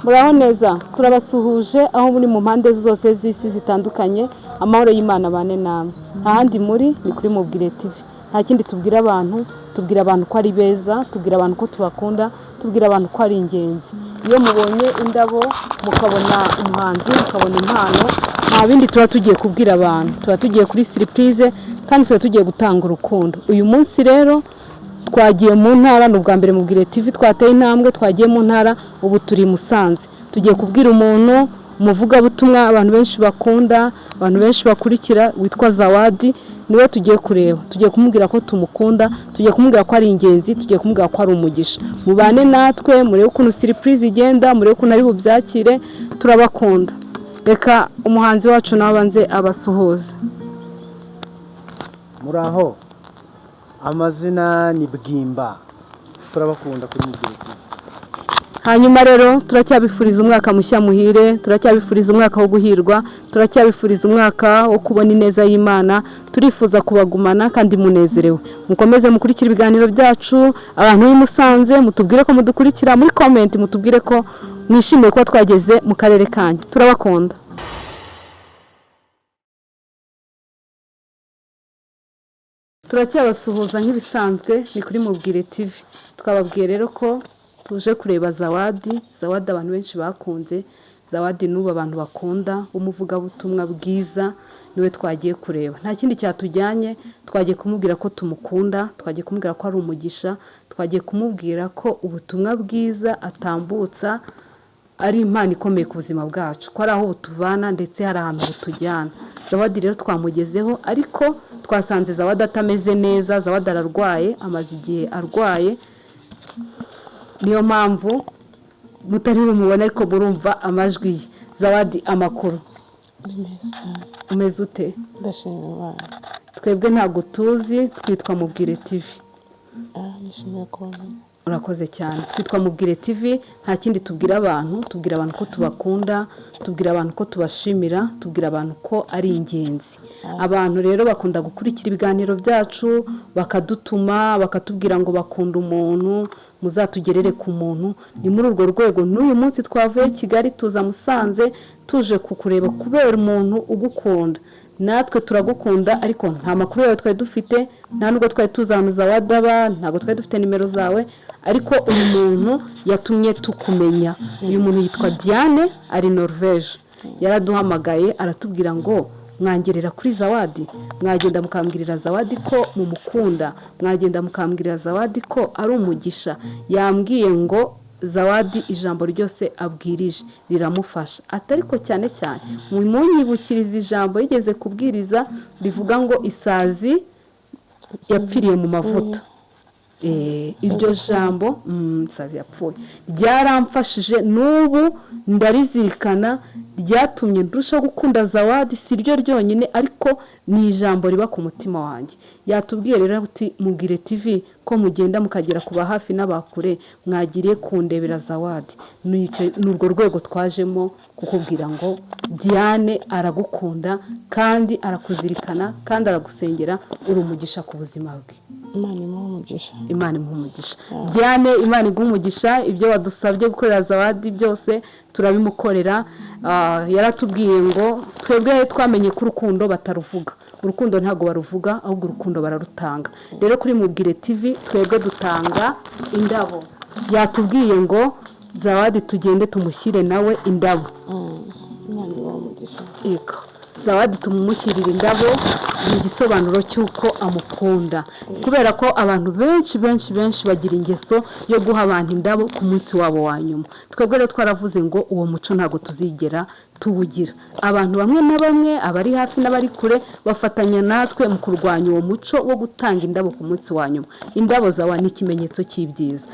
Muraho neza, turabasuhuje aho muri mu mpande zose z'isi zitandukanye. Amahoro y'Imana bane namwe. Nta handi muri, ni kuri Mubwire TV. Nta kindi tubwira abantu, tubwira abantu ko ari beza, tubwira abantu ko tubakunda, tubwira abantu ko ari ingenzi. Iyo mubonye indabo, mukabona umuhanzi, mukabona impano, nta bindi tuba tugiye kubwira abantu, tuba tugiye kuri surprise kandi tuba tugiye gutanga urukundo. Uyu munsi rero twagiye mu ntara, ni ubwa mbere Mubwire TV twateye intambwe, twagiye mu ntara, ubu turi i Musanze. Tugiye kubwira umuntu, umuvugabutumwa abantu benshi bakunda, abantu benshi bakurikira, witwa Zawadi. Niwe tugiye kureba, tugiye kumubwira ko tumukunda, tugiye kumubwira ko ari ingenzi, tugiye kumubwira ko ari umugisha. Mubane natwe, murebe ukuntu surprise igenda, murebe ukuntu ari bubyakire. Turabakunda. Reka umuhanzi wacu nawe abanze abasuhuze. Muraho, amazina ni Bwimba, turabakunda kuri Mubwire TV. Hanyuma rero turacyabifuriza umwaka mushya muhire, turacyabifuriza umwaka wo guhirwa, turacyabifuriza umwaka wo kubona ineza y'Imana. Turifuza kubagumana kandi munezerewe. Mukomeze mukurikire ibiganiro byacu. Abantu b'i Musanze, mutubwire ko mudukurikira muri comment, mutubwire ko mwishimiye kuba twageze mu karere kanyu. Turabakunda. Turacyabasuhuza nk'ibisanzwe, ni kuri Mubwire TV. Twababwiye rero ko tuje kureba Zawadi, Zawadi abantu benshi bakunze, Zawadi n'ubu abantu bakunda, umuvugabutumwa bwiza. Niwe twagiye kureba, nta kindi cyatujyanye. Twagiye kumubwira ko tumukunda, twagiye kumubwira ko ari umugisha, twagiye kumubwira ko ubutumwa bwiza atambutsa ari impano ikomeye ku buzima bwacu, ko ari aho butuvana ndetse hari ahantu butujyana. Zawadi rero twamugezeho, ariko twasanze Zawadi atameze neza. Zawadi ararwaye, amaze igihe arwaye, niyo mpamvu mutari bumubone, ariko murumva amajwi ye. Zawadi, amakuru? Ni meza cyane. Umeze ute? Ndashima Imana. Twebwe ntabwo tuzi, twitwa Mubwire TV. Ah, nishimiye kubamenya. Urakoze cyane. Twitwa Mubwire TV. Nta kindi tubwira abantu, tubwira abantu ko tubakunda, tubwira abantu ko tubashimira, tubwira abantu ko ari ingenzi. Abantu rero bakunda gukurikira ibiganiro byacu, bakadutuma, bakatubwira ngo bakunda umuntu, muzatugerere ku muntu. Ni muri urwo rwego n'uyu munsi twavuye Kigali tuza Musanze, tuje kukureba kubera umuntu ugukunda. Natwe turagukunda, ariko nta makuru yawe twari dufite, nta nubwo twari tuzi ahantu Zawadi aba, ntabwo twari dufite nimero zawe, ariko uyu muntu yatumye tukumenya. Uyu muntu yitwa Diane, ari Norvege. Yaraduhamagaye aratubwira ngo mwangerera kuri Zawadi, mwagenda mukambwirira Zawadi ko mumukunda, mwagenda mukambwirira Zawadi ko ari umugisha. Yambwiye ngo Zawadi ijambo ryose abwirije riramufasha, ariko cyane cyane munyibukiriza ijambo yigeze kubwiriza rivuga ngo isazi yapfiriye mu mavuta. Iryo jambo isazi yapfuye ryaramfashije, n'ubu ndarizirikana, ryatumye ndushaho gukunda Zawadi. Si ryo ryonyine, ariko ni ijambo riba ku mutima wanjye. Yatubwiye rero ati Mubwire TV ko mugenda mukagera ku ba hafi n'abakure, mwagiriye kundebera Zawadi. Ni urwo rwego twajemo kukubwira ngo Diane aragukunda kandi arakuzirikana kandi aragusengera, uri umugisha ku buzima bwe. Imana imuhe umugisha. Imana imuha umugisha. Diane, Imana iguha umugisha. Ibyo wadusabye gukorera Zawadi byose turabimukorera. Yaratubwiye ngo twebwe twamenye ko urukundo bataruvuga, urukundo ntabwo baruvuga, ahubwo urukundo bararutanga. Rero kuri Mubwire TV twebwe dutanga indabo. Yatubwiye ngo Zawadi tugende tumushyire nawe indabo. Imana imuhe umugisha. Yego, Zawadi tumumushyirira indabo ni igisobanuro cy'uko amukunda, kubera ko abantu benshi benshi benshi bagira ingeso yo guha abantu indabo ku munsi wabo wa nyuma. Twebwe rero twaravuze ngo uwo muco ntabwo tuzigera tuwugira. Abantu bamwe na bamwe, abari hafi n'abari kure, bafatanya natwe mu kurwanya uwo muco wo gutanga indabo ku munsi wa nyuma. Indabo zawe ni ikimenyetso cy'ibyiza.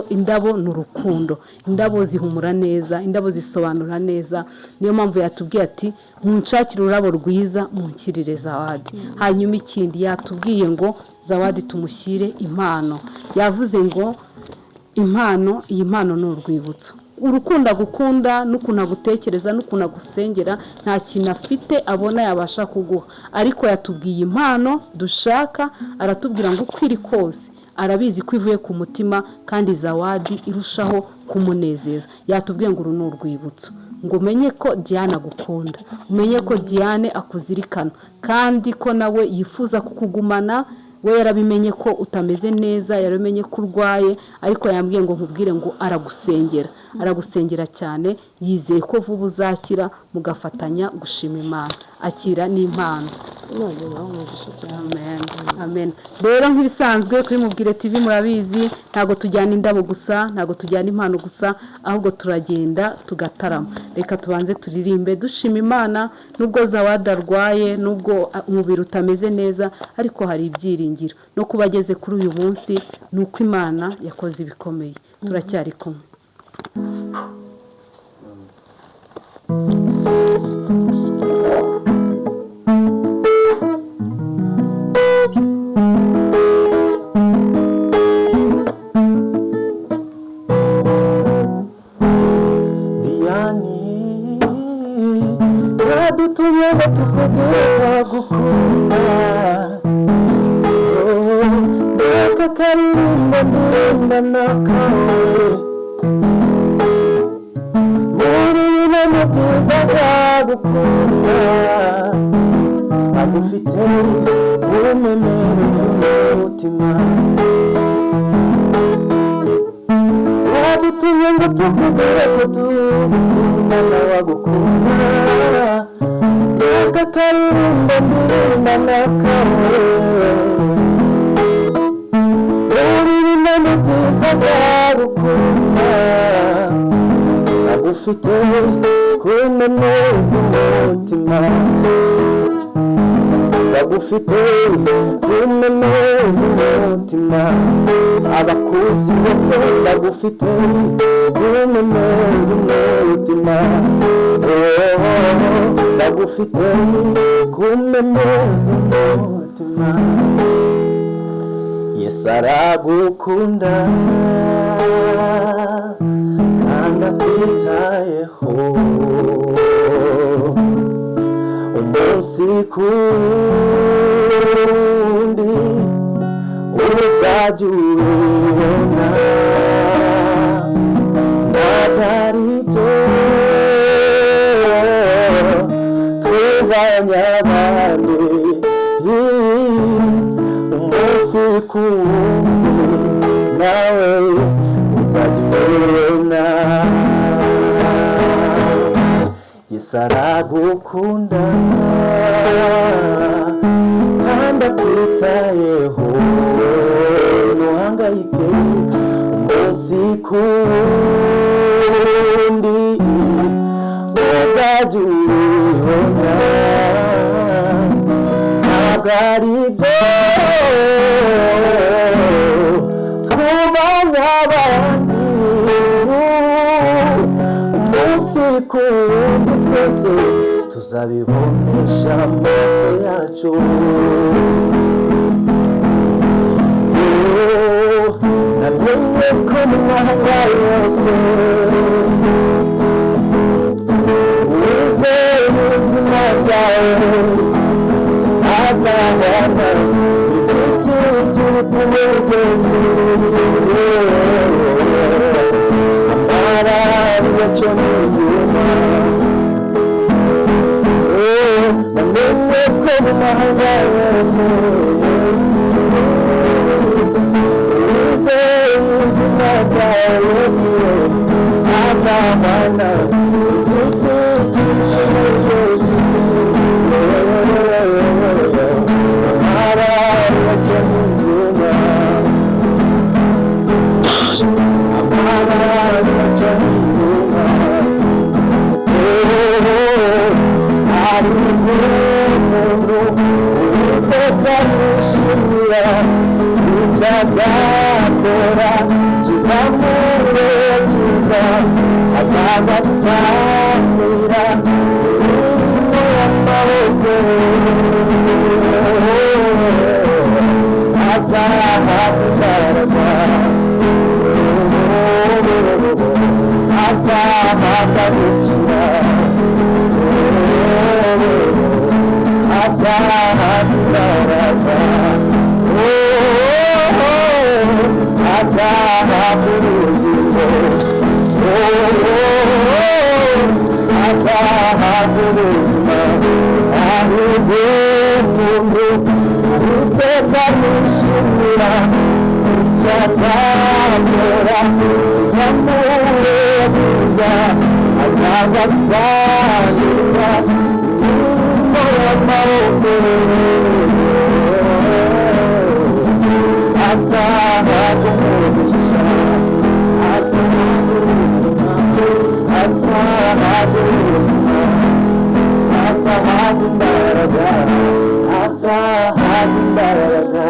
Indabo ni urukundo, indabo zihumura neza, indabo zisobanura neza. Niyo mpamvu yatubwiye ati munshakire ururabo rwiza munshyirire Zawadi. Hanyuma ikindi yatubwiye ngo Zawadi tumushyire impano. Yavuze ngo impano, iyi mpano ni urwibutso, urukundo agukunda n'ukuntu agutekereza n'ukuntu agusengera. Nta kintu afite abona yabasha kuguha, ariko yatubwiye impano dushaka, aratubwira ngo uko iri kose arabizi ko ivuye ku mutima, kandi Zawadi irushaho kumunezeza. Yatubwiye ngo uru ni urwibutso, ngo umenye ko Diane agukunda, umenye ko Diane akuzirikana, kandi ko nawe yifuza kukugumana. We yarabimenye ko utameze neza, yarabimenye ko urwaye, ariko yambwiye ngo nkubwire ngo aragusengera, aragusengera cyane, yizeye ko vuba uzakira mugafatanya gushima Imana. Akira n'impano. Imana ibahe umugisha cyane. Amen. Amen. Rero nk'ibisanzwe kuri Mubwire TV murabizi, ntabwo tujyana indabo gusa, ntabwo tujyana impano gusa, ahubwo turagenda tugatarama. Reka tubanze turirimbe dushima Imana, nubwo Zawadi arwaye, nubwo umubiri utameze neza, ariko hari ibyiringiro. No kuba ageze kuri uyu munsi ni uko Imana yakoze ibikomeye. Turacyari kumwe. Diane, yadutumye ngo tukubwire gukunda. Reka karirimbo ndirimba nakawe, muri bimwe byiza azagukunda, agufite uremereye umutima. Wadutumye ngo tukubwire ko tugukunda nawe agukunda. Reka karirimbo ndirimba nakawe, muri bimwe byiza azagukunda, agufite kumeneza umutima, bagufite kumeneza umutima, abakuzi bose bagufite kumeneza umutima. Oh, bagufite kumeneza umutima. Yesu aragukunda kandi akwitayeho umunsi ku wundi, uzajya ubibona ntabwo ari byo twivanye abandi. Umunsi ku wundi nawe uzajya ubibona. Yesu aragukunda kandi akwitayeho, ntuhangayike umunsi ku wundi uzajya ubibona ntabwo ari byo twubanya abandi. Umunsi ku wundi twese tuzabibonesha amaso yacu. Oh, namenye ko mu mahanga yose wizeye ubuzima bwawe azahana igiti kiri ku mugezi, amara yacyo ni inyuma. Namenye ko mu mahanga yose wizeye ubuzima bwawe Yesu azahana igiti kiri ku mugezi, amara yacyo ni inyuma, amara yacyo ni inyuma. Hari umuntu Uwiteka yishimira, icyo azakora kizamurekiza, azagasanira imirimo y'amaboko, azahabwa imbaraga, azahabwa gukira, azahabwa imbaraga, azahabwa ubugingo. Azahabwa ubuzima, ahubwo umuntu Uwiteka yishimira icyo azakora, izamuhebuza azagasangira imirimo y'amaboko ye. Azahabwa umugisha, azahabwa ubuzima, azahabwa ubuzima, azahabwa imbaraga, azahabwa imbaraga.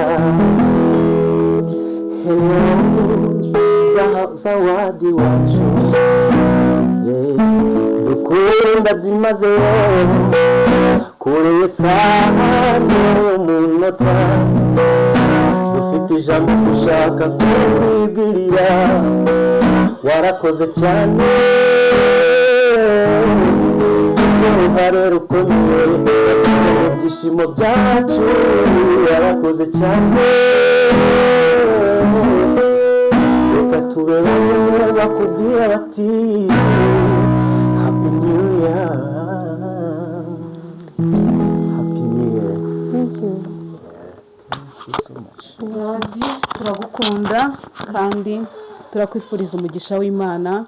Hello, Zawadi wacu, yeah. Dukunda byimazeyo kure saha n'umunota, dufite ijambo dushaka kukwibwirira. Warakoze cyane, uruhare rukomeye wagize mu byishimo byacu. Warakoze cyane, reka tube bamwe bakubwira bati "Happy New Year, Happy New Year." Thank you. Thank you so much. Zawadi, turagukunda kandi turakwifuriza umugisha w'Imana,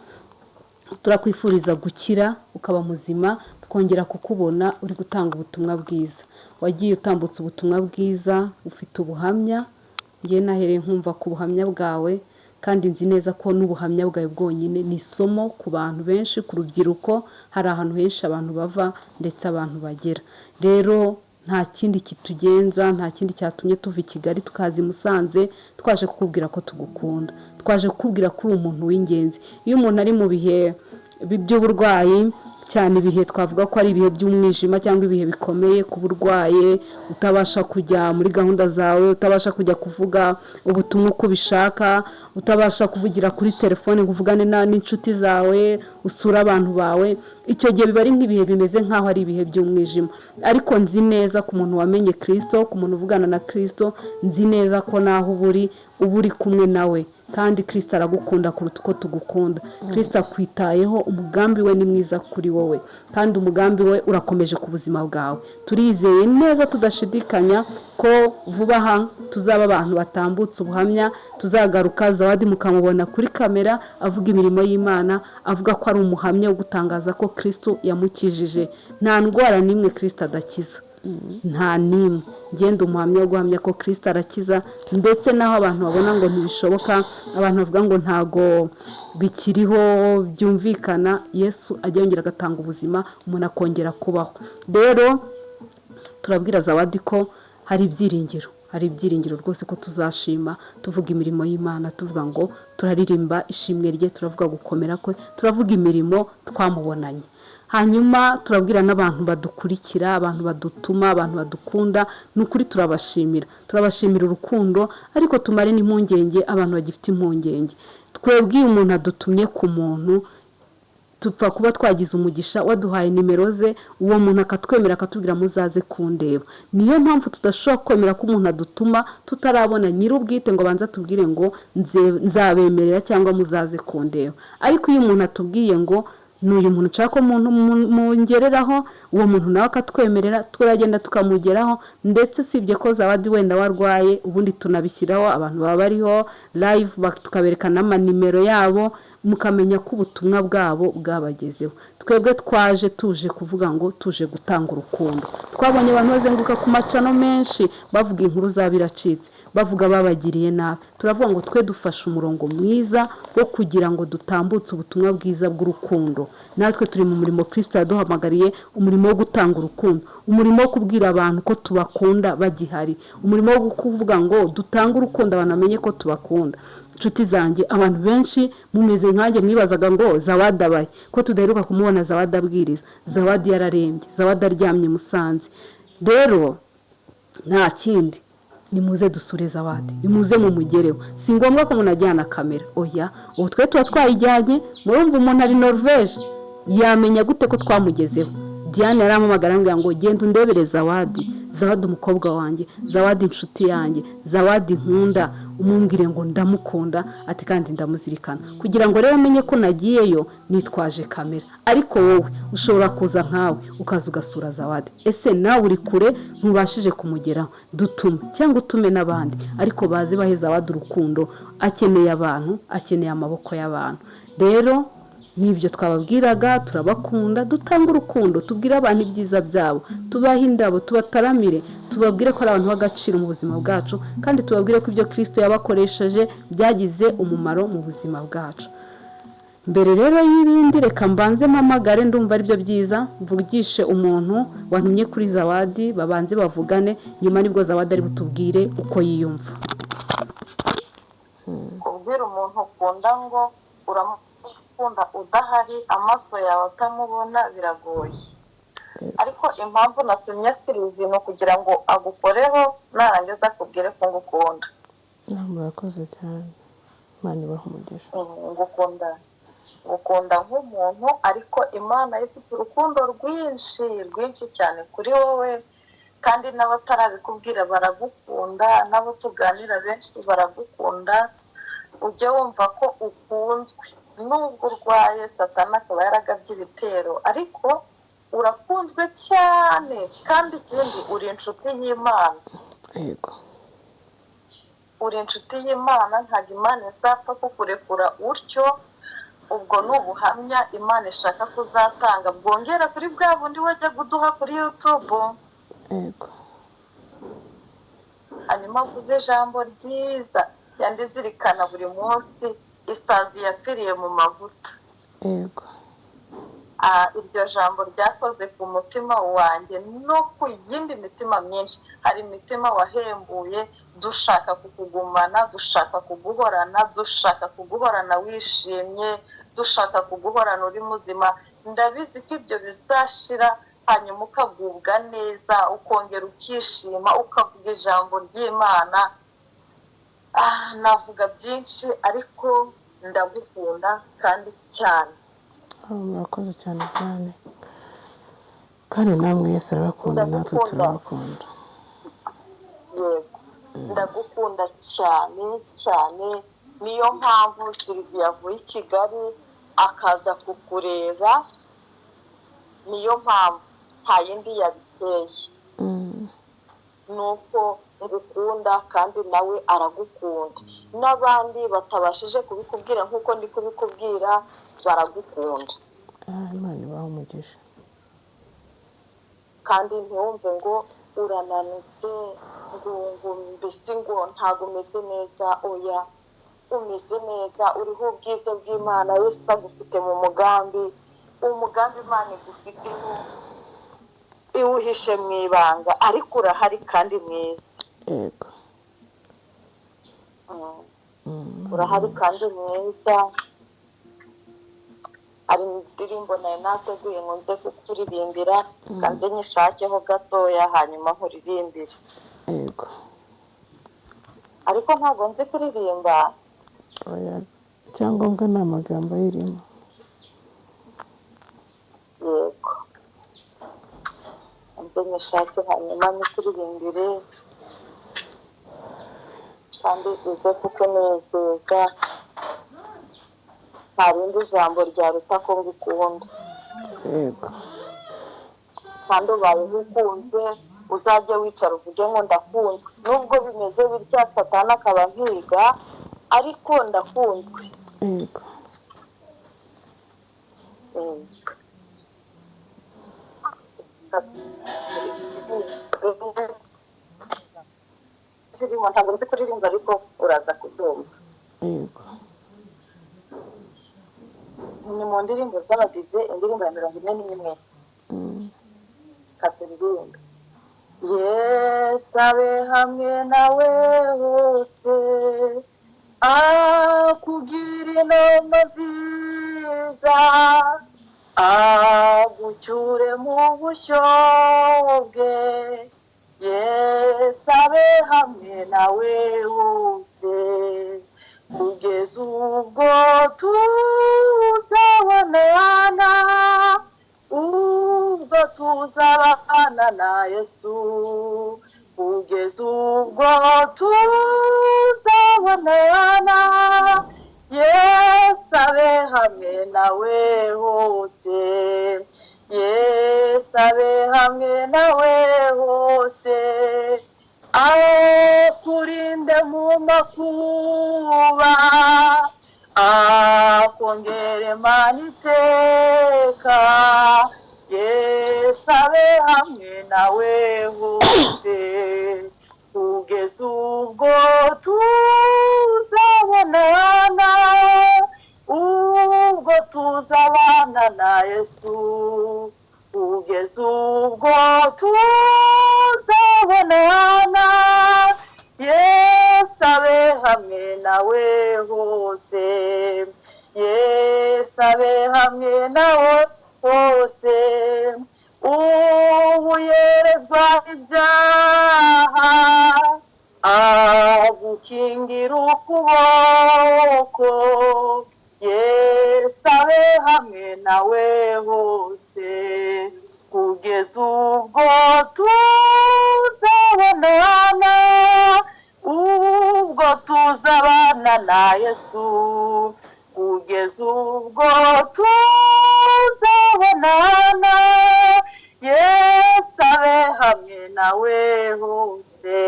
turakwifuriza gukira ukaba muzima, twongera kukubona uri gutanga ubutumwa bwiza. Wagiye utambutsa ubutumwa bwiza, ufite ubuhamya. Ngiye nahereye nkumva ku buhamya bwawe, kandi nzi neza ko n'ubuhamya bwawe bwonyine ni isomo ku bantu benshi, ku rubyiruko. Hari ahantu henshi abantu bava ndetse abantu bagera. Rero nta kindi kitugenza, nta kindi cyatumye tuva i Kigali tukaza i Musanze. Twaje kukubwira ko tugukunda, twaje kukubwira ko uri umuntu w'ingenzi. Iyo umuntu ari mu bihe by'uburwayi cyane, ibihe twavuga ko ari ibihe by'umwijima cyangwa ibihe bikomeye, kuba urwaye, utabasha kujya muri gahunda zawe, utabasha kujya kuvuga ubutumwa uko ubishaka, utabasha kuvugira kuri telefone ngo uvugane n'inshuti zawe, usure abantu bawe, icyo gihe biba ari nk'ibihe bimeze nk'aho ari ibihe by'umwijima. Ariko nzi neza ku muntu wamenye Kirisito, ku muntu uvugana na Kirisito, nzi neza ko naho uba uri kumwe nawe, kandi Kirisito aragukunda kuruta uko tugukunda. Kirisito akwitayeho, umugambi we ni mwiza kuri wowe, kandi umugambi we urakomeje ku buzima bwawe. Turizeye neza tudashidikanya ko vuba aha tuzaba abantu batambutse ubuhamya, tuzagaruka Zawadi mukamubona kuri kamera avuga imirimo y'Imana, avuga ko ari umuhamya wo gutangaza ko Kirisito yamukijije. Nta ndwara n'imwe Kirisito adakiza, nta n'imwe. Ngenda umuhamya wo guhamya ko Kirisito arakiza, ndetse n'aho abantu babona ngo ntibishoboka, abantu bavuga ngo ntago bikiriho byumvikana, Yesu ajya yongera agatanga ubuzima, umuntu akongera kubaho. Rero turabwira Zawadi ko hari ibyiringiro, hari ibyiringiro rwose ko tuzashima tuvuga imirimo y'Imana, tuvuga ngo turaririmba ishimwe rye, turavuga gukomera kwe, turavuga imirimo twamubonanye. Hanyuma turabwira n'abantu badukurikira, abantu badutuma, abantu badukunda, ni ukuri turabashimira, turabashimira urukundo. Ariko tumare n'impungenge abantu bagifite impungenge. Twebwe iyo umuntu adutumye ku muntu, tupfa kuba twagize umugisha waduhaye nimero ze, uwo muntu akatwemera, akatubwira "Muzaze kundeba." Niyo mpamvu tudashobora kwemera ko umuntu adutuma tutarabona nyir'ubwite ngo abanze atubwire ngo "Nzabemerera" cyangwa "Muzaze kundeba." Ariko iyo umuntu atubwiye ngo ni uyu muntu nshaka ko mungereraho, uwo muntu nawe akatwemerera, turagenda tukamugeraho. Ndetse usibye ko Zawadi wenda warwaye, ubundi tunabishyiraho, abantu baba bariho live, tukabereka n'amanimero yabo, mukamenya ko ubutumwa bwabo bwabagezeho. Twebwe twaje tuje kuvuga ngo tuje gutanga urukundo. Twabonye abantu bazenguruka ku macano menshi bavuga inkuru za biracitse, bavuga babagiriye nabi. Turavuga ngo twe dufashe umurongo mwiza wo kugira ngo dutambutse ubutumwa bwiza bw'urukundo. Natwe turi mu murimo Kirisito yaduhamagariye, umurimo wo gutanga urukundo, umurimo wo kubwira abantu ko tubakunda bagihari, umurimo wo kuvuga ngo dutange urukundo, abantu bamenye ko tubakunda. Inshuti zanjye, abantu benshi mumeze nkanjye, mwibazaga ngo Zawadi abaye ko tudaheruka kumubona, Zawadi abwiriza, Zawadi yararembye, Zawadi aryamye Musanze. Rero nta kindi, nimuze dusure Zawadi, nimuze mumugereho. Si ngombwa ko umuntu ajyana kamera, oya, ubu twe tuba twayijyanye. Murumva, umuntu ari Norvège, yamenya gute ko twamugezeho? Diane yarampamagara ambwira ngo "Genda undebere Zawadi." Zawadi umukobwa wanjye, Zawadi inshuti yanjye, Zawadi nkunda, umumbwire ngo ndamukunda, ati kandi ndamuzirikana. Kugira ngo rero amenye ko nagiyeyo nitwaje kamera. Ariko wowe ushobora kuza nkawe ukaza ugasura Zawadi, ese nawe uri kure ntubashije kumugeraho, dutume cyangwa utume n'abandi, ariko baze bahe Zawadi urukundo. Akeneye abantu, akeneye amaboko y'abantu. Rero nibyo twababwiraga, turabakunda, dutanga urukundo, tubwire abantu ibyiza byabo, tubahe indabo, tubataramire, tubabwire ko ari abantu b'agaciro mu buzima bwacu, kandi tubabwire ko ibyo Kirisito yabakoresheje byagize umumaro mu buzima bwacu. Mbere rero y'ibindi, reka mbanze mpamagare, ndumva aribyo byiza, mvugishe umuntu wantumye kuri Zawadi, babanze bavugane, nyuma nibwo Zawadi ari butubwire uko yiyumva. Kubwira umuntu ukunda ngo uramukunda udahari, amaso yawe atamubona, biragoye. Ariko impamvu natumye Sylvie ni ukugira ngo agukoreho, narangiza akubwire ko ngukunda. Murakoze cyane, Imana ibaha umugisha. Ngukunda nk'umuntu, ariko Imana ifite urukundo rwinshi rwinshi cyane kuri wowe, kandi n'abatarabikubwira baragukunda, n'abo tuganira benshi baragukunda. Ujye wumva ko ukunzwe nubwo urwaye, Satani akaba yaragabye ibitero, ariko urakunzwe cyane. Kandi ikindi, uri inshuti y'Imana. Yego. Uri inshuti y'Imana, ntabwo Imana izapfa kukurekura utyo. Ubwo ni ubuhamya Imana ishaka kuzatanga bwongera kuri bwa bundi wajya kuduha kuri YouTube. Yego. Hanyuma avuze ijambo ryiza yandizirikana buri munsi: "Isazi yapfiriye mu mavuta." Yego. Iryo jambo ryakoze ku mutima wanjye no ku yindi mitima myinshi. Hari imitima wahembuye. Dushaka kukugumana, dushaka kuguhorana, dushaka kuguhorana wishimye, dushaka kuguhorana uri muzima. Ndabizi ko ibyo bizashira, hanyuma ukagubwa neza, ukongera ukishima, ukavuga ijambo ry'Imana. Navuga byinshi, ariko ndagukunda kandi cyane. Murakoze cyane cyane, kandi namwe Yesu arabakunda, natwe Ndagukunda. turabakunda. Yego, ndagukunda cyane cyane. Niyo mpamvu Sylvie yavuye i Kigali akaza kukureba, niyo mpamvu, nta yindi yabiteye. Ni uko ngukunda, kandi nawe aragukunda, n'abandi batabashije kubikubwira nk'uko ndi kubikubwira baragukunda. Imana ibahe umugisha. Kandi ntiwumve ngo urananutse, ngo mbese ngo ntabwo umeze neza. Oya, umeze neza, uriho ubwiza bw'Imana. Yesu agufite mu mugambi. Umugambi Imana igufiteho iwuhishe mu ibanga, ariko urahari kandi mwiza. Yego. Urahari kandi mwiza. Hari indirimbo nayo nateguye ngo nze kukuririmbira, kanze nyishakeho gatoya, hanyuma nkuririmbire. Yego. Ariko ntabwo nzi kuririmba. Oya, icyangombwa ni amagambo ayirimo. Yego, nze nyishake hanyuma nyikuririmbire, kandi ize kukunezeza. Nta rindi jambo ryaruta ko ngukunda. Yego. Kandi ubayeho ukunzwe. Uzajye wicara uvuge ngo ndakunzwe, nubwo bimeze bitya, Satani akaba nkiga, ariko ndakunzwe. Yego. Zirimo, ntabwo nzi kuririmba, ariko uraza kubyumva. Yego. Ni mu ndirimbo z'Abadive, indirimbo ya 41. Katuririmbe: Yesu abe hamwe nawe hose, akugira inama nziza, agucyure mu bushyo bwe. Yesu abe hamwe nawe hose, kugeza ubwo tuzabonana, ubwo tuzabana na Yesu. Kugeza ubwo tuzabonana, Yesu abe hamwe nawe hose, Yesu abe hamwe nawe hose, akurinde mu makuba, akongere mana iteka, Yesu abe hamwe nawe hose, kugeza ubwo tuzabonana, ubwo tuzabana na Yesu, kugeza ubwo tuzabonana, Yesu abe hamwe nawe hose, Yesu abe hamwe nawe hose, ubu yerezwa ibyaha, agukingira ukuboko, Yesu abe hamwe nawe hose, kugeza ubwo tuzabonana, ubwo tuzabana na Yesu, kugeza ubwo tuzabonana, Yesu abe hamwe nawe hose,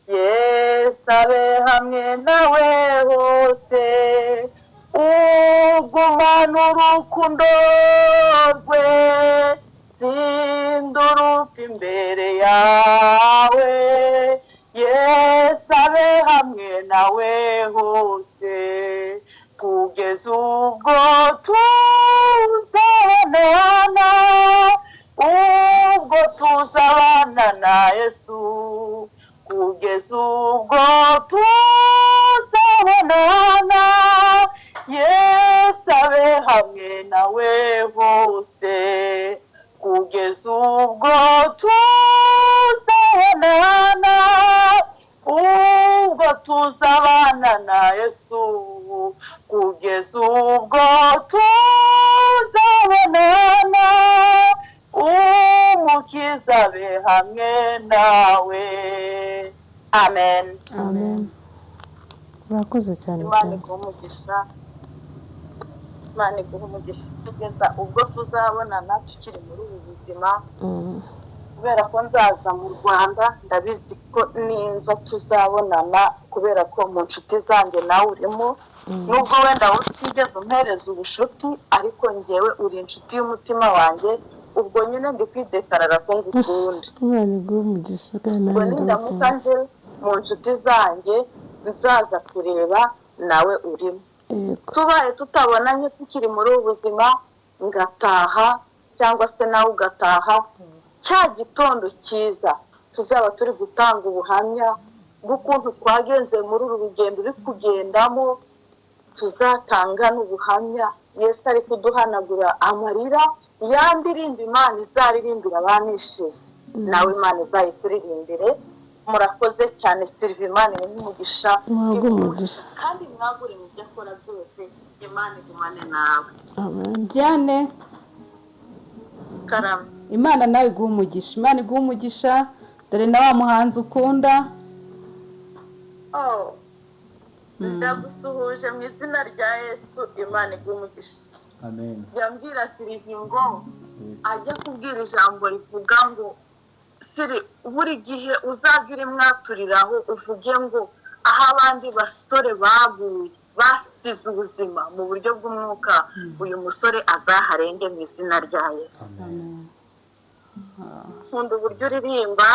Yesu abe hamwe nawe hose, ugumana urukundo rwe, tsinda urupfu imbere yawe, Yesu abe hamwe nawe hose, kugeza ubwo tuzabonana, ubwo tuzabana na Yesu, kugeza ubwo tuzabonana, Yesu abe hamwe nawe hose, kugeza ubwo tuzabonana, ubwo tuzabana na Yesu, kugeza ubwo tuzabonana, Umukiza abe hamwe nawe. Amen. Amen. Murakoze cyane Imana cyane. iguhe umugisha, Imana iguhe umugisha kugeza ubwo tuzabonana tukiri muri ubu buzima, kubera ko nzaza mu Rwanda, ndabizi ko ninza tuzabonana, kubera ko mu nshuti zanjye nawe urimo, nubwo wenda wowe utigeze umpereza ubushuti, ariko ngewe uri inshuti y'umutima wanjye, ubwo nyine ndi kwidekarara ko ngukunda. Imana iguhe umugisha kandi Ubwo nawe nindamuka ndagukunda. nje mu nshuti zanjye nzaza kureba nawe urimo. Yego. Tubaye tutabonanye tukiri muri ubu buzima, ngataha cyangwa se nawe ugataha, cya gitondo cyiza tuzaba turi gutanga ubuhamya bw'ukuntu twagenze muri uru rugendo uri kugendamo, tuzatanga n'ubuhamya Yesu ari kuduhanagura amarira, ya ndirimbo Imana izaririmbira abanishije, nawe Imana izayikuririmbire. Murakoze cyane Sylvie, Imana imuhe umugisha. Muhabwe umugisha. Kandi mwagure mu byo akora byose, Imana igumane nawe. Amen. Diane. Karame. Imana nawe iguha umugisha, Imana iguha umugisha, dore na wa muhanzi ukunda. Oh, ndagusuhuje mu izina rya Yesu, Imana iguha umugisha. Amen. Jya mbwira Sylvie ngo ajya kubwira ijambo rivuga ngo siri buri gihe uzajya uri mwaturiraho uvuge ngo aho abandi basore baguye basize ubuzima mu buryo bw'umwuka, uyu musore azaharenge mu izina rya Yesu. Amen. Nkunda uburyo uririmba,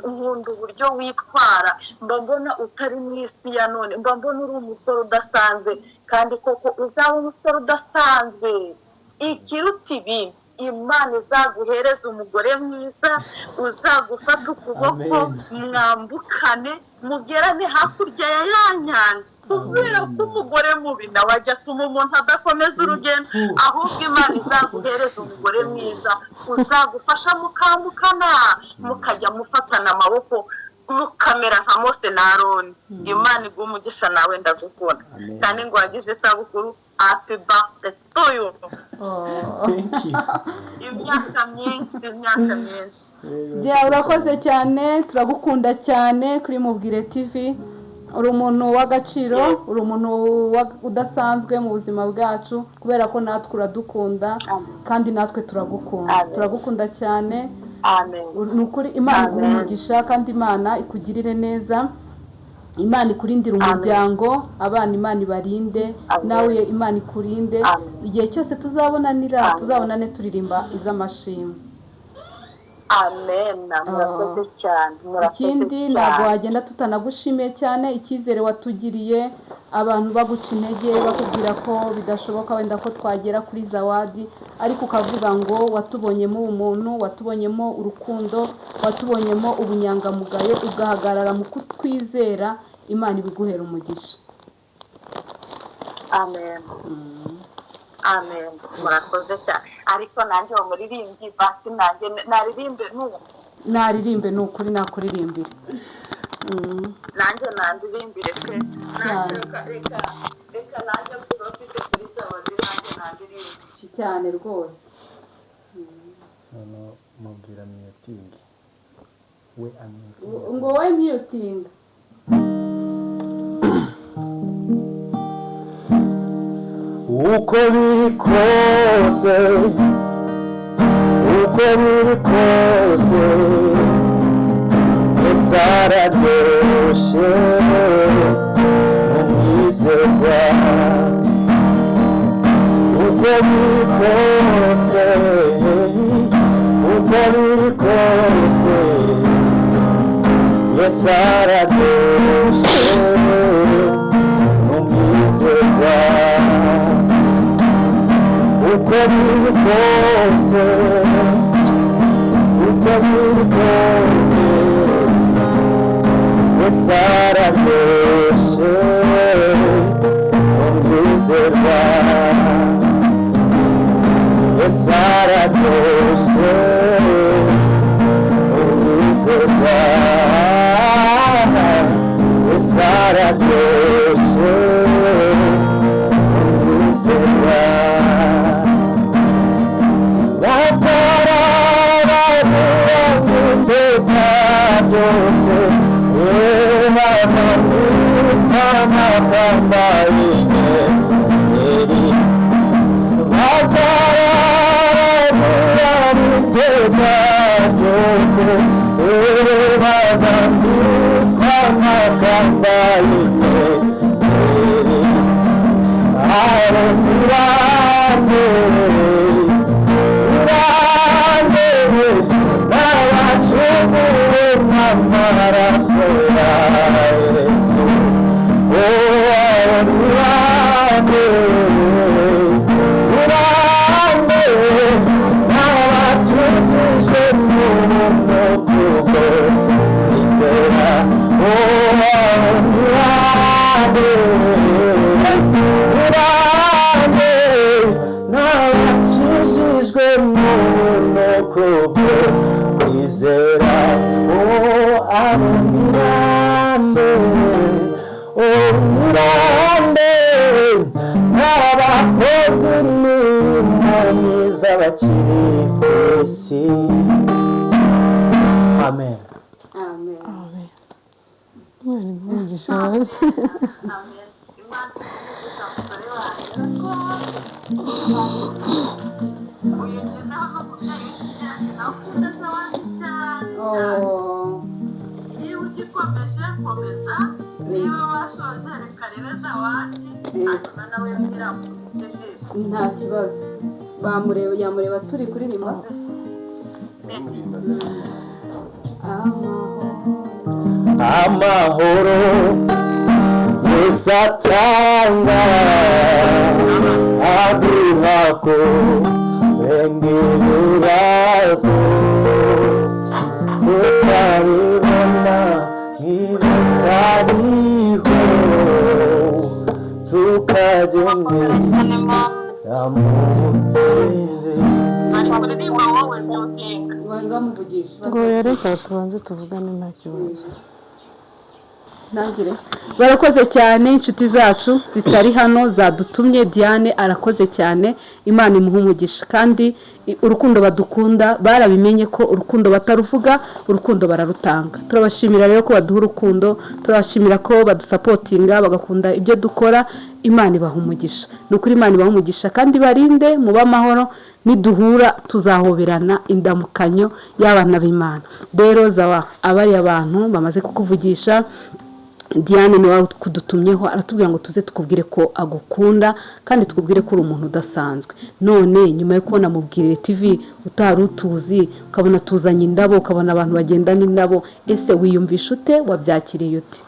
nkunda uburyo witwara, mba mbona utari mu isi ya none, mba mbona uri umusore udasanzwe, kandi koko uzaba umusore udasanzwe. Ikiruta ibindi, Imana izaguhereza umugore mwiza uzagufata ukuboko, Amen. mwambukane mugerane hakurya ya ya nyanja, kubera ko umugore mubi nawe ajya atuma umuntu adakomeza urugendo, ahubwo Imana izaguhereza umugore mwiza uzagufasha mukambukana, mukajya mufatana amaboko, mukamera nka Mose na Aroni. Imana iguha umugisha, nawe ndagukunda. Amen. Kandi ngo wagize isabukuru. Happy birthday to you. Oh. Thank you. Imyaka myinshi, imyaka myinshi. Bya, urakoze cyane, turagukunda cyane kuri Mubwire TV. Uri umuntu w'agaciro, uri umuntu udasanzwe mu buzima bwacu, kubera ko natwe uradukunda kandi natwe turagukunda. Amen. Turagukunda cyane. Amen. Ni ukuri, Imana iguhe Amen. umugisha kandi Imana ikugirire neza, Imana ikurindire umuryango, abana Imana ibarinde. Amen. Nawe Imana ikurinde. Amen. Igihe cyose tuzabonanira, Amen. tuzabonane turirimba iz'amashimwe. Amen, murakoze cyane, murakoze Ikindi, ntabwo cyane. wagenda tutanagushimiye cyane icyizere watugiriye. Abantu baguca intege, bakubwira ko bidashoboka wenda ko twagera kuri Zawadi, ariko ukavuga ngo watubonyemo ubumuntu, watubonyemo urukundo, watubonyemo ubunyangamugayo, ugahagarara mu kutwizera. Imana ibiguhera umugisha. Amen, amen, murakoze cyane. Ariko nanjye uwo muririmbyi basi nanjye naririmbe n'ubu. Naririmbe, ni ukuri nakuririmbire. Nanjye nandirimbire pe, nanjye. Cyane. Reka, reka, reka nanjye profite kuri Zawadi, nanjye nandirimbire. Cyane rwose. Noneho mubwira muting we amutinga. Ngo wowe mutinga. Uko biri kose, uko biri kose, Yesu araryoshye, umwizerwa. Uko biri kose, uko biri kose, Yesu araryoshye, umwizerwa. Uko biri kose, uko biri kose, Yesu araryoshye, umwizerwa. Yesu araryoshye, umwizerwa. Yesu araryoshye, umwizerwa. Iteka ryose bazamwita inyenyeri, bazararira iteka ryose, bazambikwa amakamba y'inyenyeri. Aronirande, irande, n'abacunguwe n'amaraso ya Yesu. Oh, aronirande, irande, n'abakijijwe n'ubuntu kubwo kwizera. Oh, aronirande, irande, n'abakijijwe n'ubuntu kubwo kwizera. Oh, aronirande, aronirande, n'abakozi imirimo myiza bakiri ku isi. Amen. Amen. Amen. Imana iguhe umugisha wose. Amen. Imana iguhe musore wanjye. Uyu ngezeho n'umubyeyi w'ikijyanye nawe ukunda Zawadi cyane cyane. Oh. Niba ugikomeje, komeza. Niba washoje, reka rero Zawadi hanyuma nawe yongera ijisho. Nta kibazo, bamureba, yamureba turi kuririmba amahoro. Amahoro Yesu atanga aduha kurenga ibibazo, tutabibona nk'ibitariho, tukagendera mu ntsinzi. Bari kuririmba, wowe mutinga. Ngo bamuvugishe. Ngo reka tubanze tuvugane, nta kibazo. Ntangire. Barakoze cyane inshuti zacu zitari hano zadutumye. Diane arakoze cyane, Imana imuha umugisha. Kandi urukundo badukunda barabimenye ko urukundo bataruvuga, urukundo bararutanga. Turabashimira rero ko baduha urukundo, turabashimira ko badusapotinga, bagakunda ibyo dukora. Imana ibaha umugisha, ni ukuri Imana ibaha umugisha kandi barinde mube amahoro. Niduhura tuzahoberana indamukanyo y'abana b'Imana. Rero Zawa, abari abantu bamaze kukuvugisha, Diane niwe kudutumyeho, aratubwira ngo tuze tukubwire ko agukunda kandi tukubwire ko uri umuntu udasanzwe. None nyuma yo kubona Mubwire TV utari utuzi, ukabona tuzanye indabo, ukabona abantu bagendana indabo, ese wiyumvisha ute? Wabyakiriye ute?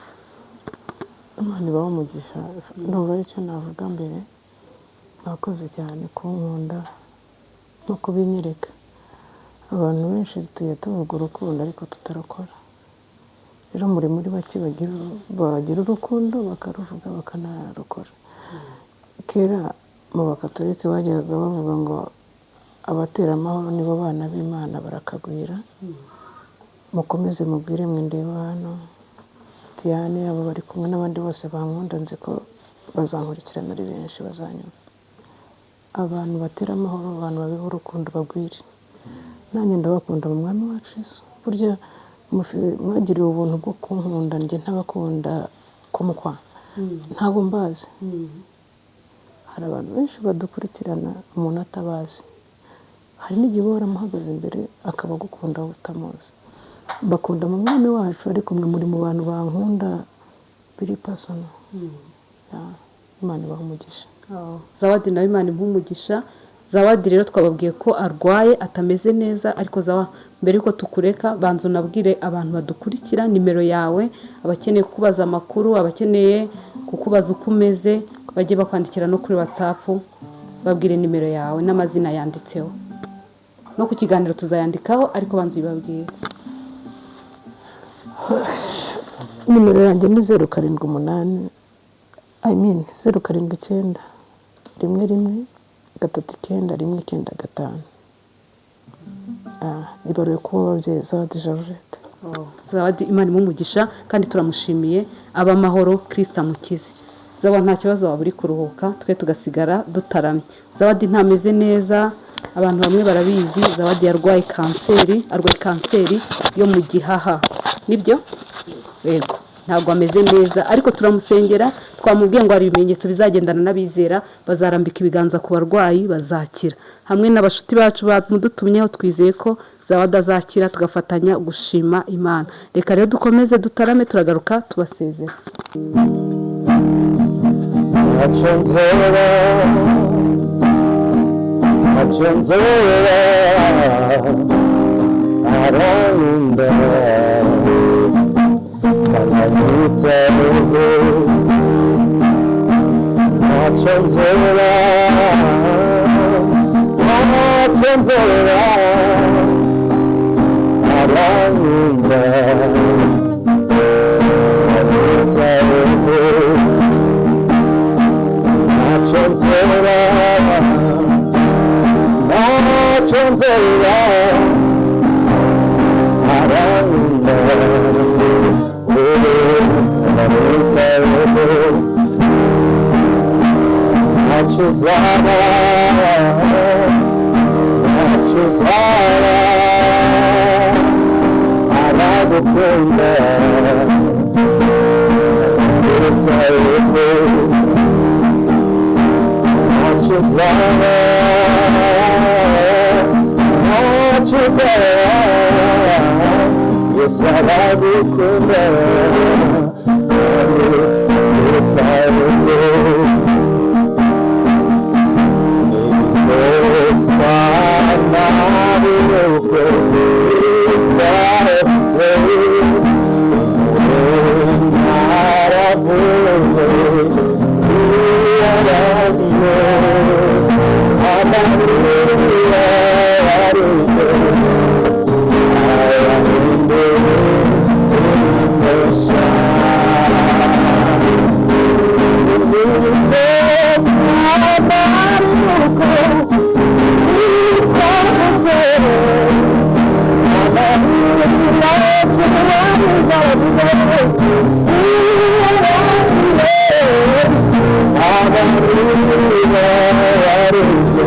Imana ibahe umugisha. Ndumva aricyo navuga mbere. Mwakoze cyane kunkunda no kubinyereka. Abantu benshi tugiye tuvuga urukundo ariko tutarukora. Rero muri bake bagira urukundo bakaruvuga bakanarukora. Kera mu Bakatolika bajyaga bavuga ngo abatera amahoro nibo bana b'Imana, barakagwira. Mukomeze mubwire mwe ndeba hano Diane, abo bari kumwe n'abandi bose bankunda, nzi ko bazankurikirana ari benshi, bazanyumva. Abantu batera amahoro, abantu babiha urukundo bagwire. Nanjye ndabakunda mu Mwami wacu Yesu. Burya mwagiriwe ubuntu bwo kunkunda, njye ntabakunda kumukwa, ntabwo mbazi. Hari abantu benshi badukurikirana umuntu atabazi, hari n'igihe uba waramuhagaze imbere akaba agukunda wowe utamuzi. Bakunda mu Mwami wacu, ariko mwe muri mu bantu bankunda biri personal. Imana ibaha umugisha. Zawadi nawe Imana imuha umugisha. Zawadi rero twababwiye ko arwaye atameze neza, ariko Zawa, mbere yuko tukureka banza unabwire abantu badukurikira nimero yawe, abakeneye kukubaza amakuru, abakeneye kukubaza uko umeze, bajye bakwandikira no kuri WhatsApp, babwire nimero yawe n'amazina yanditseho. No ku kiganiro tuzayandikaho, ariko banza uyibabwire. Nimero yanjye ni 078, I mean 079 11 39 195. Ibaruye kuba ababyeyi Zawadi Georgette. Zawadi Imana imuha umugisha kandi turamushimiye, aba amahoro, Kristo amukize. Zawa, nta kibazo, waba uri kuruhuka twe tugasigara dutaramye. Zawadi ntameze neza, abantu bamwe barabizi. Zawadi yarwaye kanseri, arwaye kanseri yo mu gihaha, nibyo? Yego, ntabwo ameze neza ariko turamusengera. Twamubwiye ngo hari ibimenyetso bizagendana n'abizera, bazarambika ibiganza ku barwayi bazakira. Hamwe n'abashuti bacu bamudutumyeho, twizeye ko Zawadi azakira, tugafatanya gushima Imana. Reka rero dukomeze dutarame, turagaruka tubasezera. Ntacyo nzora, ntacyo nzora, arankunda kananyitaho. Ntacyo nzora, ntacyo nzora, arankunda kananyitaho. Ntacyo nzora, ntacyo nzora, arankunda kananyitaho. Ntacyo uzaba, ntacyo uzaba, aragukunda kananyitaho. Ntacyo uzaba, ntacyo uzaba, Yesu aragukunda kananyitaho. Abarira yareze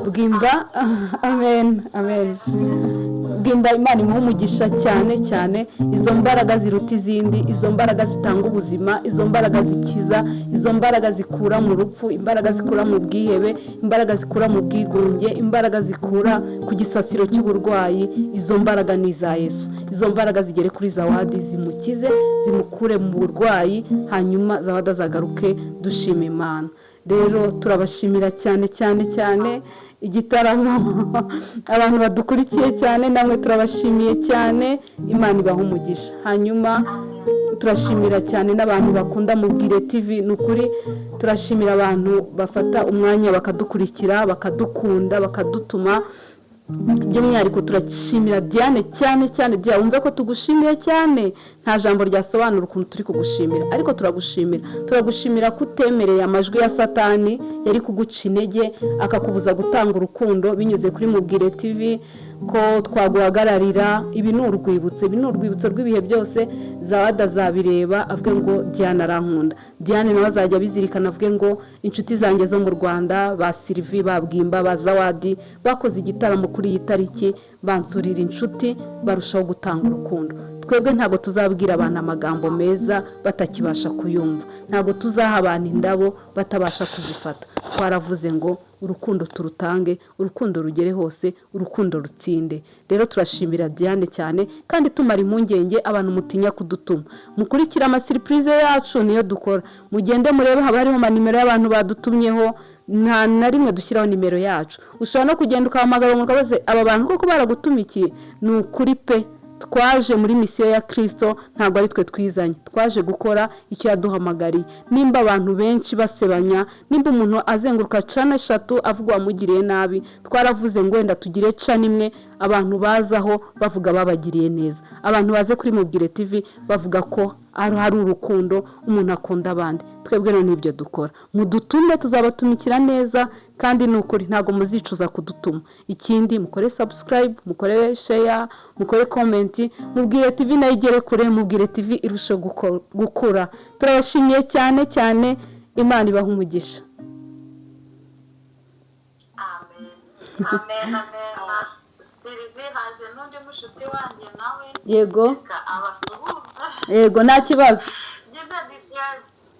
Bwimba, amen, amen. Bwimba, Imana imuha umugisha cyane cyane. Izo mbaraga ziruta izindi, izo mbaraga zitanga ubuzima, izo mbaraga zikiza, izo mbaraga zikura mu rupfu, imbaraga zikura mu bwihebe, imbaraga zikura mu bwigunge, imbaraga zikura ku gisasiro cy'uburwayi, izo mbaraga ni iza Yesu. Izo mbaraga zigere kuri Zawadi, zimukize, zimukure mu burwayi, hanyuma Zawadi azagaruke dushima Imana. Rero turabashimira cyane cyane cyane igitaramo, abantu badukurikiye cyane, namwe turabashimiye cyane, Imana ibaha umugisha. Hanyuma turashimira cyane n'abantu bakunda Mubwire TV, ni ukuri turashimira abantu bafata umwanya bakadukurikira, bakadukunda, bakadutuma. By'umwihariko turashimira Diane cyane cyane. Diane, wumve ko tugushimiye cyane, nta jambo ryasobanura ukuntu turi kugushimira, ariko turagushimira. Turagushimira ko utemereye amajwi ya Satani yari kuguca intege akakubuza gutanga urukundo binyuze kuri Mubwire TV, ko twaguhagararira. Ibi ni urwibutso, ibi ni urwibutso rw'ibihe byose. Zawadi azabireba avuge ngo Diane arankunda. Diane nawe azajya abizirikana avuge ngo inshuti zanjye zo mu Rwanda, ba Sylvie, ba Bwimba, ba Zawadi bakoze igitaramo kuri iyi tariki, bansurira inshuti, barushaho gutanga urukundo. Twebwe ntabwo tuzabwira abantu amagambo meza batakibasha kuyumva, ntabwo tuzaha abantu indabo batabasha kuzifata. Twaravuze ngo urukundo turutange, urukundo rugere hose, urukundo rutsinde. Rero turashimira Diane cyane, kandi tumara impungenge abantu mutinya kudutuma. Mukurikire amasurprise yacu, niyo dukora. Mugende murebe, haba hariho amanimero y'abantu badutumyeho, nta na rimwe dushyiraho nimero yacu. Ushobora no kugenda ukahamagara umuntu ukabaza, aba bantu koko baragutumikiye? Ni ukuri pe, twaje muri mission ya Kirisito, ntabwo ari twe twizanye, twaje gukora icyo yaduhamagariye. Nimba abantu benshi basebanya, nimba umuntu azenguruka channel eshatu avuga uwamugiriye nabi, twaravuze ngo wenda tugire channel imwe abantu bazaho bavuga babagiriye neza. Abantu baze kuri Mubwire TV bavuga ko hari urukundo, umuntu akunda abandi. Twebwe rero n'ibyo dukora. Mudutume, tuzabatumikira neza, kandi ni ukuri ntabwo muzicuza kudutuma. Ikindi, mukore subscribe, mukore share, mukore comment, Mubwire TV nayo igere kure, Mubwire TV irusheho gukura. Turabashimiye cyane cyane, Imana ibaha umugisha. Amen, amen, amen. Sylvie, haje n'undi mushuti wanjye nawe. Yego. Reka abasuhuza. Yego, nta kibazo. Nyine ni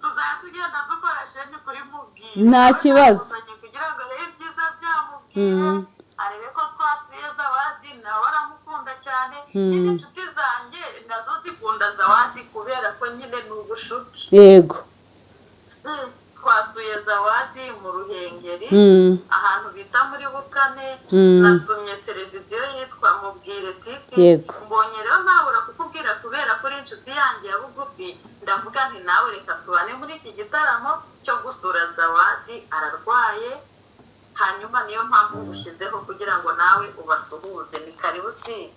tuzajya tugenda dukora chaîne kuri Mubwire. Nta kibazo. Kugira ngo arebe ibyiza byamubwire, arebe ko twasuye Zawadi, nawe aramukunda cyane. Nyine inshuti zanjye nazo zikunda Zawadi kubera ko nyine ni ubushuti. Twasuye Zawadi mu Ruhengeri, ahantu bita muri Bukane. Natumye televiziyo yitwa Mubwire TV. Mbonye rero ntabura kukubwira kubera ko uri inshuti yanjye ya bugufi. Ndavuga nti nawe reka tubane muri iki gitaramo cyo gusura Zawadi, ararwaye. Hanyuma niyo mpamvu ngushyizeho kugira ngo nawe ubasuhuze. Ni karibu si.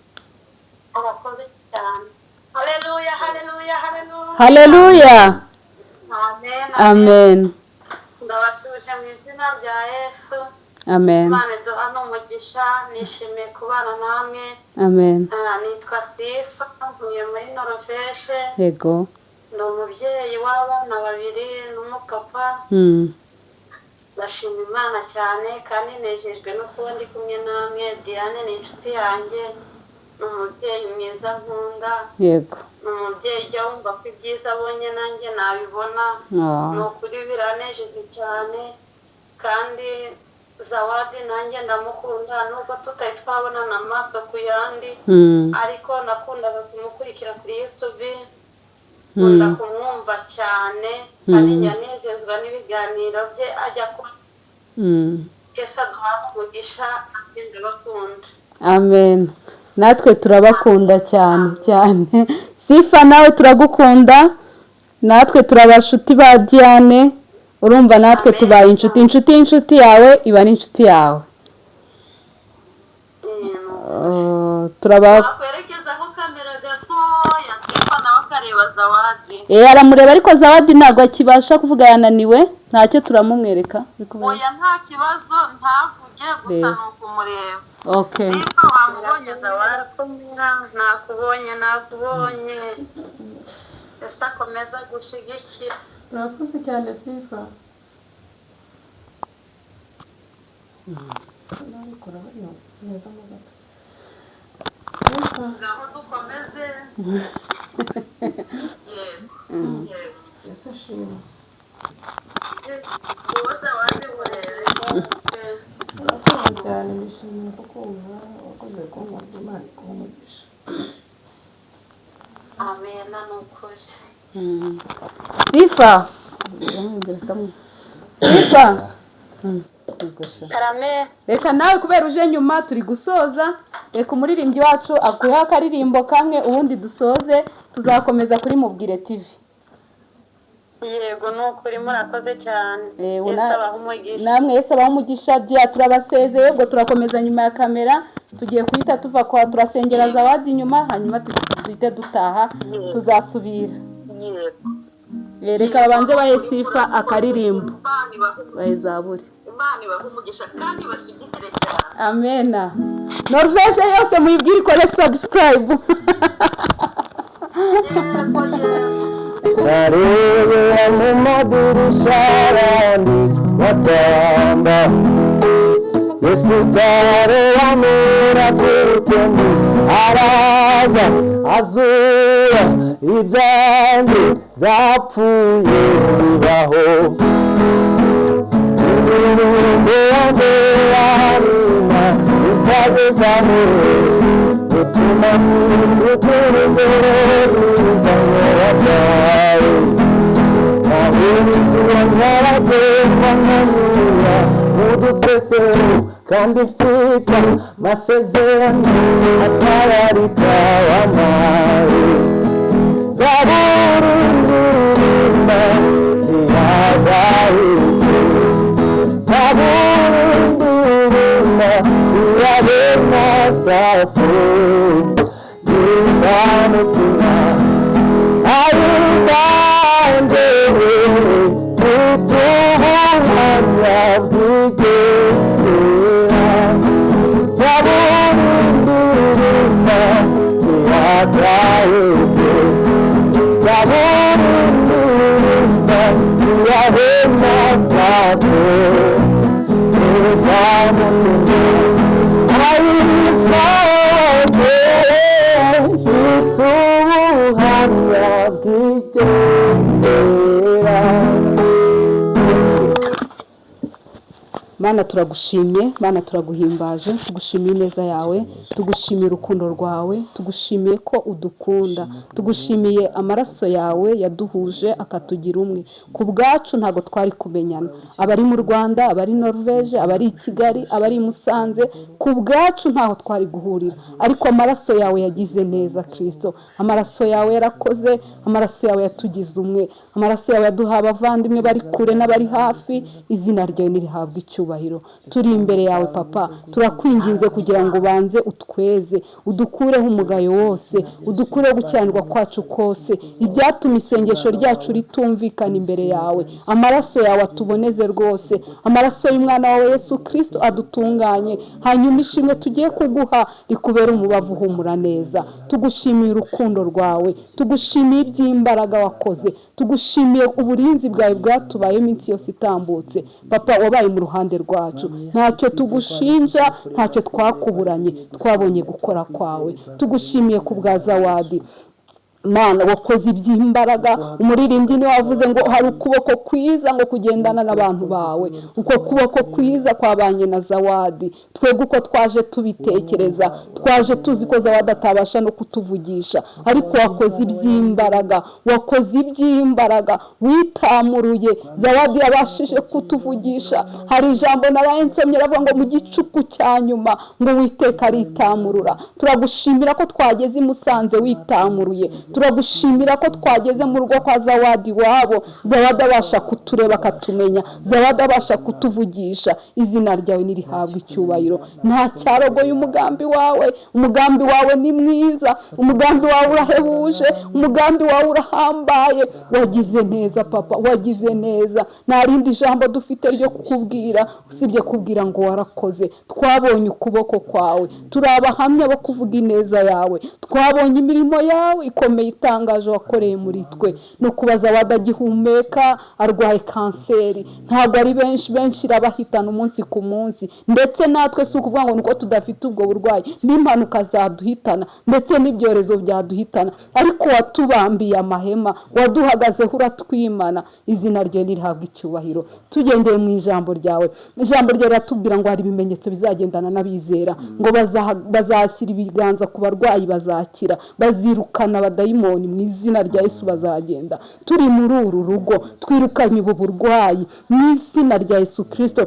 Urakoze cyane. Haleluya, haleluya, haleluya! Haleluya! Amen. Amen. Ndabasuhuje mu izina rya Yesu. Amen. Imana iduha n'umugisha, nishimiye kubana namwe. Amen. Nitwa Sifa, ntuye muri Norvège. Ni umubyeyi w'abana babiri n'umupapa. Ndashima Imana cyane kandi nejejwe no kuba ndi kumwe namwe. Diane ni inshuti yanjye, ni umubyeyi mwiza nkunda. Ni umubyeyi ujya wumva ko ibyiza abonye nanjye nabibona. Ni ukuri biranejeje cyane. Kandi Zawadi nanjye ndamukunda, nubwo tutari twabonana amaso ku yandi, ariko nakundaga kumukurikira kuri YouTube, nkunda kumwumva cyane, kandi nyanezezwa n'ibiganiro bye ajya ku. Yesu aduha umugisha, nanjye ndabakunda. Amen, natwe turabakunda cyane cyane. Sifa, nawe turagukunda, natwe turi abashuti ba Diane. Urumva natwe tubaye inshuti, inshuti y'inshuti yawe iba ari inshuti yawe. Turaba Wakwerekezaho kamera gatoya, Sifa nawe akareba Zawadi. Aramureba, ariko Zawadi ntabwo akibasha kuvuga, yananiwe. Ntacyo, turamumwereka. Uri kubona? Oya, nta kibazo, ntavuge gusa, ni ukumureba. Sifa, wamubonye Zawadi? Nakubonye, nakubonye. Ese akomeza gushyigikira. Urakoze cyane, Sifa. Nabikora bariho neza mo gato, Sifa. Ngaho dukomeze, yego yego. Ese ashimwe. Uwo Zawadi murebe. Urakoze cyane, nishimiye kukumva, wakoze kunkunda, Imana iguhe umugisha. Amena, ni ukuri. Sifa, Sifa. Karame. Reka nawe, kubera uje nyuma turi gusoza, reka umuririmbyi wacu akuhe akaririmbo kamwe, ubundi dusoze. Tuzakomeza kuri Mubwire TV. Yego, ni ukuri, murakoze cyane. Yesu abahe umugisha. Namwe Yesu abahe umugisha. Dia, turabasezeye ubwo, turakomeza nyuma ya kamera. Tugiye guhita tuva kwa, turasengera Zawadi nyuma, hanyuma duhite dutaha, tuzasubira. Yego. Reka babanze bahe Sifa akaririmbo. Imana ibahe Bahe zaburi. Imana ibahe umugisha kandi bashyigikire cyane. Amena. Norvège yose muyibwire ikore subscribe. Yego yego. Narebera mu madirishya abandi batamba, Yesu utarobanura ku rukundo. Araza azura ibyanjye byapfuye bibaho. Indirimbo yanjye yaruma izagezamo gutuma urugero rwiza wabyaye. Nahindutse nyabagendwa nkanyura mu dusesero kandi mfite amasezerano atabarika wampaye. Zaburi ndirimba siyagahite, Zaburi ndirimba siyabena safu, ndirimba ayizanjye ubuhamya bw'igendera. Zaburi ndirimba siyagahite, Zaburi ndirimba siyabena safu, ayizanjye mfite ubuhamya bw'igendera. Mana turagushimye, Mana turaguhimbaje, tugushimiye ineza yawe, tugushimiye urukundo rwawe, tugushimiye ko udukunda, tugushimiye amaraso yawe yaduhuje akatugira umwe. Ku bwacu ntabwo twari kumenyana, abari mu Rwanda, abari Norvege, abari i Kigali, abari i Musanze, ku bwacu ntaho twari guhurira, ariko amaraso yawe yagize neza Kristo, amaraso yawe yarakoze, amaraso yawe yatugize umwe, amaraso yawe yaduha abavandimwe bari kure n'abari hafi, izina ryawe nirihabwe icyubahiro. Turi imbere yawe papa, turakwinginze kugira ngo ubanze utweze, udukureho umugayo wose, udukureho gukiranirwa kwacu kose, ibyatuma isengesho ryacu ritumvikana imbere yawe. Amaraso yawe atuboneze rwose, amaraso y'umwana wawe Yesu Kristo adutunganye, hanyuma ishimwe tugiye kuguha rikubere umubavu uhumura neza. Tugushimiye urukundo rwawe, tugushimiye iby'imbaraga wakoze, tugushimiye uburinzi bwawe bwatubaye iminsi yose itambutse. Papa, wabaye mu ruhande rwacu, ntacyo tugushinja, ntacyo twakuburanye, twabonye gukora kwawe. Tugushimiye ku bwa Zawadi, Mana wakoze iby'imbaraga. Umuririmbyi niwe wavuze ngo hari ukuboko kwiza ngo kugendana n'abantu bawe, uko kuboko kwiza kwabanye na Zawadi. Twebwe uko twaje tubitekereza, twaje tuzi ko Zawadi atabasha no kutuvugisha, ariko wakoze iby'imbaraga, wakoze iby'imbaraga, witamuruye Zawadi yabashije kutuvugisha. Hari ijambo naraye nsomye ravuga ngo mu gicuku cya nyuma ngo Uwiteka aritamurura. Turagushimira ko twageze i Musanze witamuruye, turagushimira ko twageze mu rugo kwa Zawadi wabo, Zawadi abasha kutureba akatumenya, Zawadi abasha kutuvugisha. Izina ryawe nirihabwe icyubahiro. Nta cyarogoye umugambi wawe, umugambi wawe ni mwiza, umugambi wawe urahebuje, umugambi wawe urahambaye. Wagize neza papa, wagize neza. Nta rindi jambo dufite ryo kukubwira usibye kubwira ngo warakoze. Twabonye ukuboko kwawe, turi abahamya bo kuvuga ineza yawe, twabonye imirimo yawe ikomeye itangaje wakoreye muri twe. No kubaza wadagihumeka arwaye kanseri, ntabwo ari benshi, benshi irabahitana umunsi ku munsi, ndetse natwe si ukuvuga ngo nuko tudafite ubwo burwayi, n'impanuka zaduhitana ndetse n'ibyorezo byaduhitana, ariko watubambiye amahema, waduhagazeho uratwimana. Izina ryawe nirihabwe icyubahiro. Tugendeye mu ijambo ryawe, ijambo ryawe riratubwira ngo hari ibimenyetso bizagendana n'abizera, ngo bazashyira ibiganza ku barwayi bazakira, bazirukana abadayimoni mu izina rya Yesu bazagenda. Turi muri uru rugo twirukanye ubu burwayi mu izina rya Yesu Kristo.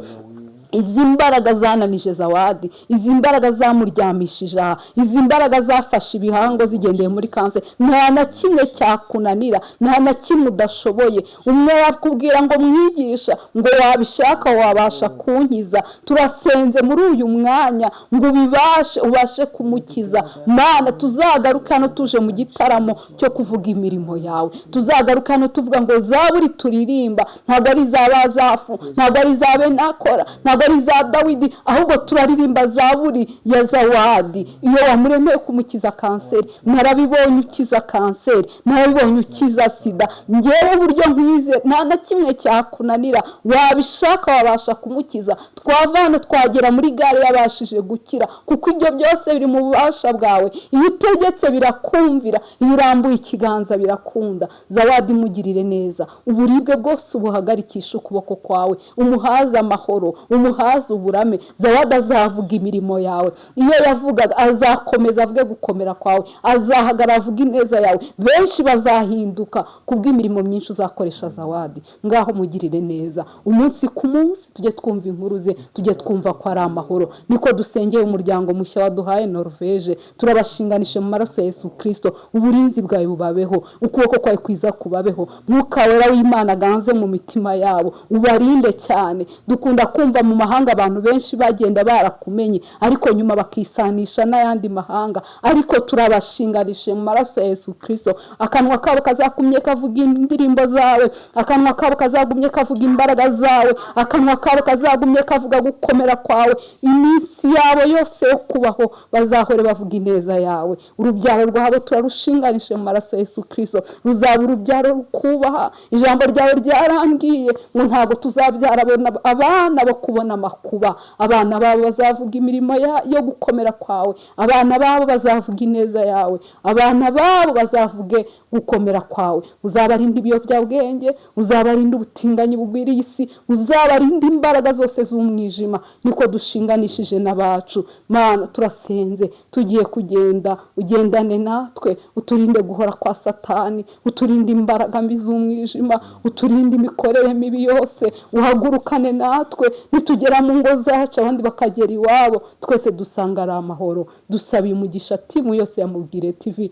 Izi mbaraga zananije Zawadi, izi mbaraga zamuryamishije aha, izi mbaraga zafashe ibihango zigendeye muri kanseri, nta na kimwe cyakunanira, nta na kimwe udashoboye. Umwe yakubwira ngo mwigisha, ngo wabishaka wabasha kunkiza. Turasenze muri uyu mwanya ngo ubibashe, ubashe kumukiza. Mana, tuzagaruka hano tuje mu gitaramo cyo kuvuga imirimo yawe, tuzagaruka hano tuvuga ngo zaburi turirimba ntabwo ari za Bazafu, ntabwo ari za Benakora, ntabwo Ntabwo ari za Dawidi, ahubwo turaririmba zaburi ya Zawadi. Iyo wamuremeye kumukiza kanseri, narabibonye ukiza kanseri, narabibonye ukiza sida. Ngewe uburyo nkwize nta na kimwe cyakunanira, wabishaka wabasha kumukiza. Twava hano twagera muri gare yabashije gukira, kuko ibyo byose biri mu bubasha bwawe. Iyo utegetse birakumvira, iyo urambuye ikiganza birakunda. Zawadi mugirire neza, uburibwe bwose ubuhagarikishe ukuboko kwawe, umuhaze amahoro, umuhaze uburame. Zawadi azavuga imirimo yawe, iyo yavugaga azakomeza avuge gukomera kwawe, azahagarara avuge ineza yawe. Benshi bazahinduka kubw'imirimo myinshi uzakoresha Zawadi. Ngaho mugirire neza, umunsi ku munsi tujye twumva inkuru ze, tujye twumva ko ari amahoro. Niko dusengeye umuryango mushya waduhaye Norvege, turabashinganishe mu maraso ya Yesu Kristo. Uburinzi bwawe bubabeho, ukuboko kwawe kwiza kubabeho, Mwuka Wera w'Imana aganze mu mitima yabo, ubarinde cyane. Dukunda kumva mu mahanga abantu benshi bagenda barakumenye, ariko nyuma bakisanisha n'ayandi mahanga, ariko turabashinganishe mu maraso ya Yesu Kristo. Akanwa kabo kazakumye kavuga indirimbo zawe, akanwa kabo kazagumye kavuga imbaraga zawe, akanwa kabo kazagumye kavuga gukomera kwawe. Iminsi yabo yose yo kubaho bazahore bavuga ineza yawe. Urubyaro rwabo turarushinganishe mu maraso ya Yesu Kristo, ruzaba urubyaro rukubaha. Ijambo ryawe ryarambwiye ngo ntabwo tuzabyara abana bo kubona amakuba, abana babo bazavuga imirimo yo gukomera kwawe, abana babo bazavuga ineza yawe, abana babo bazavuge gukomera kwawe. Uzabarinda ibiyobyabwenge, uzabarinda ubutinganyi bugwiriye isi, uzabarinda imbaraga zose z'umwijima. Niko dushinganishije n'abacu. Mana, turasenze, tugiye kugenda, ugendane natwe, uturinde guhora kwa Satani, uturinde imbaraga mbi z'umwijima, uturinde imikorere mibi yose, uhagurukane natwe. Nitugera mu ngo zacu abandi bakagera iwabo, twese dusanga ari amahoro. Dusabiye umugisha timu yose ya Mubwire TV,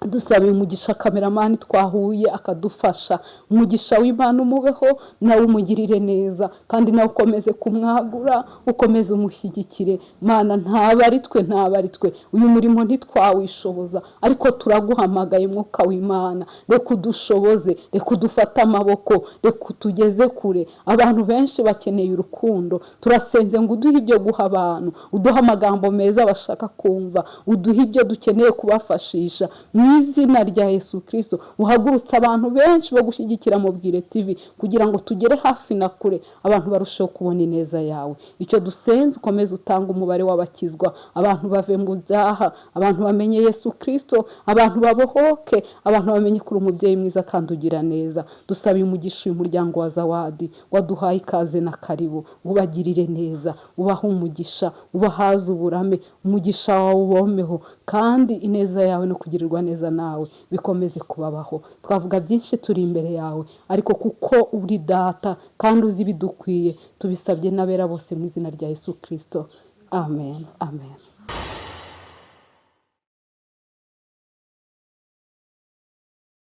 dusabiye umugisha kameramani twahuye akadufasha. Umugisha w'Imana umubeho, nawe umugirire neza, kandi nawe ukomeze kumwagura, ukomeze umushyigikire. Mana, ntaba ari twe, ntaba ari twe, uyu murimo ntitwawishoboza, ariko turaguhamagaye Mwuka w'Imana, reka udushoboze, reka udufate amaboko, reka utugeze kure. Abantu benshi bakeneye urukundo, turasenze ngo uduhe ibyo guha abantu, uduhe amagambo meza bashaka kumva, uduhe ibyo dukeneye kubafashisha. Mu izina rya Yesu Kristo, uhagurutse abantu benshi bo gushyigikira Mubwire TV, kugira ngo tugere hafi na kure, abantu barusheho kubona ineza yawe. Icyo dusenze, ukomeze utanga umubare w'abakizwa, abantu bave mu byaha, abantu bamenye Yesu Kristo, abantu babohoke, abantu bamenye kuri umubyeyi mwiza kandi ugira neza. Dusabiye umugisha uyu muryango wa Zawadi waduhaye ikaze na karibu, ubagirire neza, ubahe umugisha, ubahaze uburame, umugisha wawe ubomeho, kandi ineza yawe no kugirirwa neza nawe bikomeze kubabaho. Twavuga byinshi turi imbere yawe, ariko kuko uri data kandi uzi ibidukwiye, tubisabye n'abera bose mu izina rya Yesu Kristo. Amen, amen.